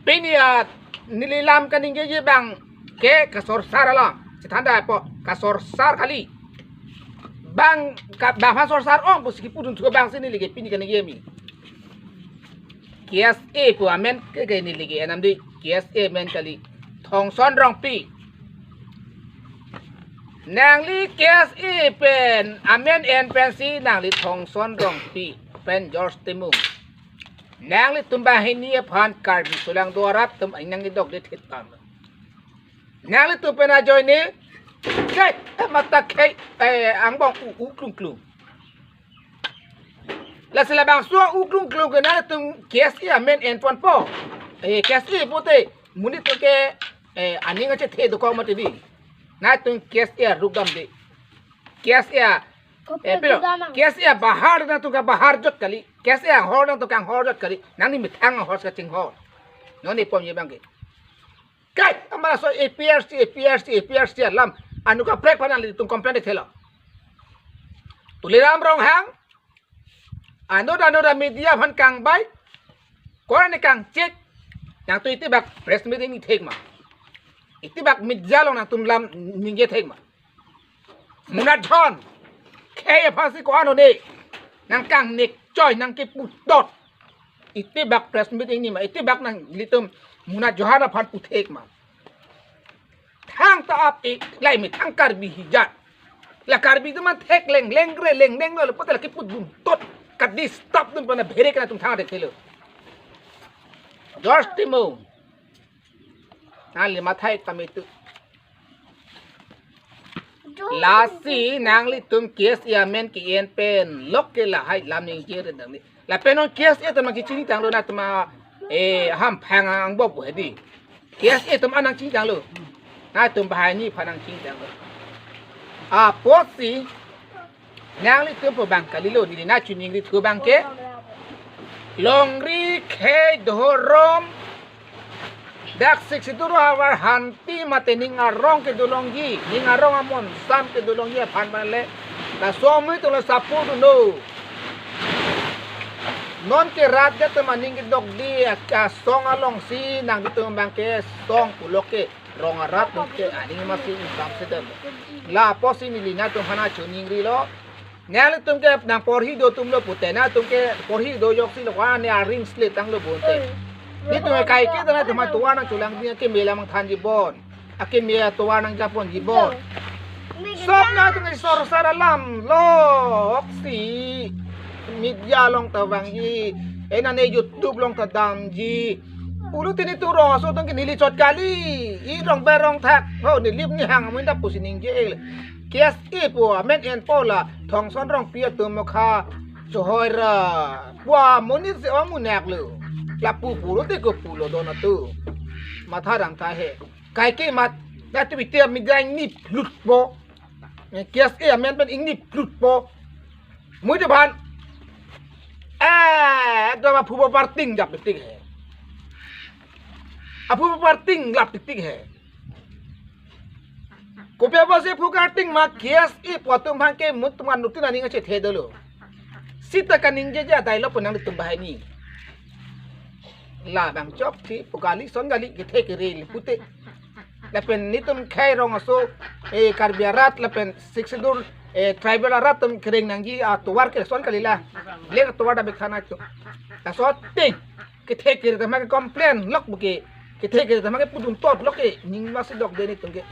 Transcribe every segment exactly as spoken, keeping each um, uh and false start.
Pini a neli lam kaningjeji abang ke kasorsar alam. Chethan dai po, kasorsar kali. Bang ka, bang aphan sorsar ong pusi kipudun thu abangsi neli ke pini kaningje mi. K S A pu amen ke ke neli ke enam di, K S A amen kali. Thongson Rongpi. Nangli K S A pen amen en pensi nangli Thongson Rongpi pen George Timung. Nanglitum banghini aphan Karbi Solang do arat atum nangkedokde thit pam. Nanglitum pen ajoine kai, eh, mata kai, eh, angbong u, u klung klung. Lasi labangso u klung klung ke nanglitum K S A amen en ponpo. Eh, K S A pute monit ke, eh, aning achethe dokok mati di. Nanglitum K S A ruk damde. K S A, eh, pilo, K S A bahar nangtum kabahar jot kali. K S A anghor nangtum kanghor jot kali. Nangli methang anghor kachinghor. Non ipom ye abang ke. Kai, amara so A P H L C, A P H L C, A P H L C alam. Anu kaprek aphan nanglitum complain thelo. Tuliram Ronghang, anut anut a media aphan kangbai, ko-an ne kangchek, nangtum itibak press meet ningje thek ma. Itibak media along nangtum lam ningje thek ma. Munat John, khei aphansi ko-an one, nang kangnek choi, nang kiputot. Itibak press meet ningje ma, itibak nanglitum Munat John aphan pu thek ma. Thangta ap ik lai methang Karbi hijat. La Karbi atum an thekleng leng re leng leng lo, pute la kipudun tot. Kadisturb dun pana bherek nangtum thang thek thelo. George Timung. Nangli mathai tame tu. Lasi nanglitum K S A amen ke-en pen lok ke lahai lam ningje ren dang ni. Lapen non K S A atum kechini tanglo, nangtum, eh, hamphang angbong pu hedi. K S A atum an nangchini tanglo. Nangtum banghini aphan nangchini tanglo. Apotsi nanglitum pu abang kalilo, neli nangchiningri thu abang ke. Longri khei dhorom dak Sixth Schedule ahavar hanti mate ning arong kedo longji, ning arong amonsam kedo longji aphan mane. Laso amonit atum lo sapu dunlo. Non ke rat atum aning kedokde a, asong alongsi nangtum abang ke song pulo ke rong arat atum ke aning masi insam sedam. La apotsi neli nangtum aphan nangchiningrilo. Nanglitum ke nang porhi do atum lo pute, nangtum ke porhi do joksi lo, ko-an ne aring slit tanglo bonte. Nelitum ke kaike ta nangtum atovar nangcholangji, akeme alam nangthanji bon. Akeme atovar nangjapponji bon. Sob nangtum ke sorsar alam loksi media along ta vangji, eh, nane YouTube along ta damji. Pulote nelitum rong aso atum ke neli chot kali. I rong berong thak. Ho, neli nihang amonit ta pusi ningje. K S A pu amen enpo la Thongson Rongpi atum mokha chohoi ra pu amonit si ong munak lo. Lapu pulote kopulo don atum. Matha dam tha he. Kaike mat, nangtum ite media ingniplut po. K S A amen pen ingniplut po. Mui depan. Eh, dama phubo parting jap tik he. Aphu parting lap tik tik he. Kopi apotsi phu karting ma, K S A pu atum abang ke mutuman nutin aning achethe dolo. Sita kaningjeje adai lo pu nangtum banghini. Labang chokche pu kali, son kali, kethe kere pute. Lapen nelitum khei rong aso, eh, Karbi arat lapen Sixth Schedule, eh, tribal arat atum kereng nangji atovar ke son kali la. Lek atovar da bek thana tu. Laso ating kethe kere atum ke complain lok buke. Kethe kere atum ke pudun tot lok ke, ning masi dokde nelitum ke.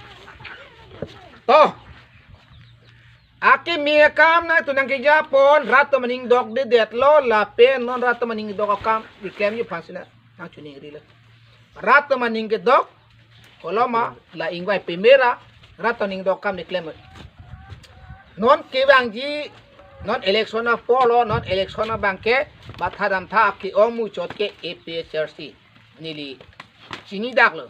To. Akeme akam nangtum nangkejapon, rat atum aning dokdedet lo, lapen non rat atum aning dok akam keklemji aphansi nangchiningrilo. Rat atum aning kedok, koloma la ingvai pemera, rat atum aning dok akam keklem. Non kevangji, non election apor lo, non election abang ke, matha dam tha, ke-ong muchot ke A P H L C. Neli chinidak lo.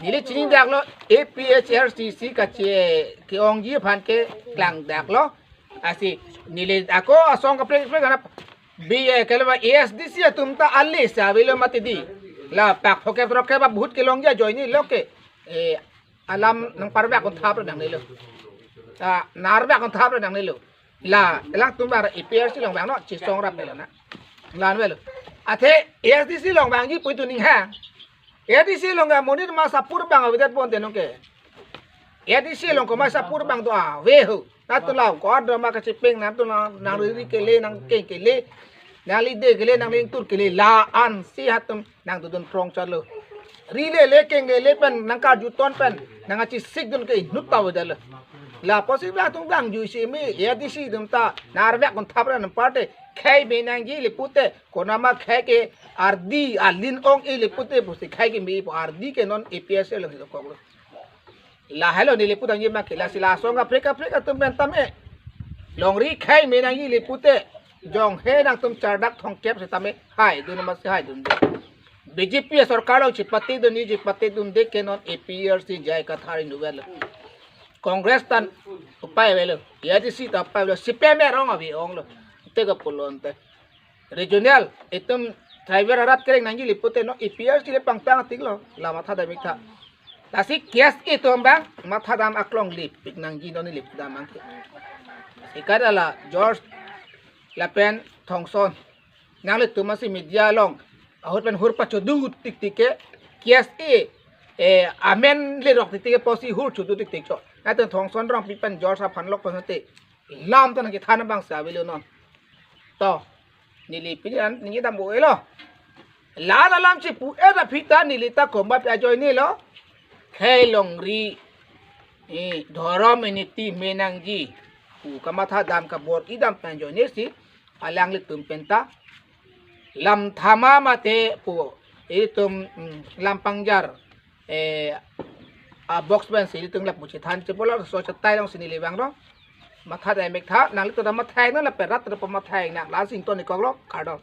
Neli chinidak lo, A P H L C si kache ke-ongji aphan ke klangdak lo. Lasi neli ako asong kaprek kaprek kana bi, eh, kele ba A S D C atum ta ale si avelo mati di. La pak phokep rokep ba bahut kelongji ajoine lo ke. Eh, alam nangparbak kon thap lo nangnelo. Ah, narbak kon thap lo nangnelo. La, latum bar A P H L C along vangnon, chesong rap melo na. La melo. Athe A S D C along vangji pu itum ning ha. A S D C along ke monit ma sapur bang avedet pon te nong ke. A S D C along komat sapur bang do ave ho. Nangtum la ko adra ma kachepeng, nangtum la nang riri kele, nang keng kele, nang lide kele, nang lengtur kele, la-an si hatum nangdodun prong chalo. Ri lele keng lele pen, nang karjuton pen, nang achi sik dun ke inut ta avedet lo. Lapusi bang tung bang juisi me A S D C atum ta nang arvek kon thap ra nang parte khei me nangji le pute, konama khei ke ardi alin ong-e le pute pusi khei ke me pu, ardi ke non A P H L along dokok lo. Lahelo neli pudamji ma ke, lasi lason kaprek kaprek atum pen tame longri khei me nangji le pute, jong he nangtum chardak thongkep setame haidun ma si haidunde. B J P sorkar along chepatedunji, chepatedunde ke non A P H L C J I Kathar inutvet lo. Congress ta upai avelo, A S D C ta upai avelo, C P M arong ave ong lo. Te ka pulon te. Regional, itum tribal arat kereng nangji le pute non A P H L C le pangtang tik lo, la mathadam ik tha. Lasi K S A atum bang mathadam aklong lipik nangji non neli pudam abang ke. Ikat ala George lapen Thongson, nanglitum masi media along ahut pen hur pachodu tik tik ke K S A, eh, amen lerok tik tik ke pusi hur chodu tik tik cho. Nangtum Thongson Rongpi pen George aphan lok pen te lam ta nangkethan abang si avelo non. To, neli pini an neli dam bo-e lo. La alam chipu-et aphi ta neli ta komat ajoine lo. Khei longri, eh, dhorom eniti me nangji pu kamathadam kabor-idam pen ajoine si alanglitum pen ta lam thama mate pu itum, mm, lam pangjar, eh, a box pen si itum lapu chethan chepo lo, so chetai long si neli vang lo. Mathadam ik tha, nanglitum ta mathai nang, lapen rat ta pamathai nang, la sing ton ikok lo, kardom.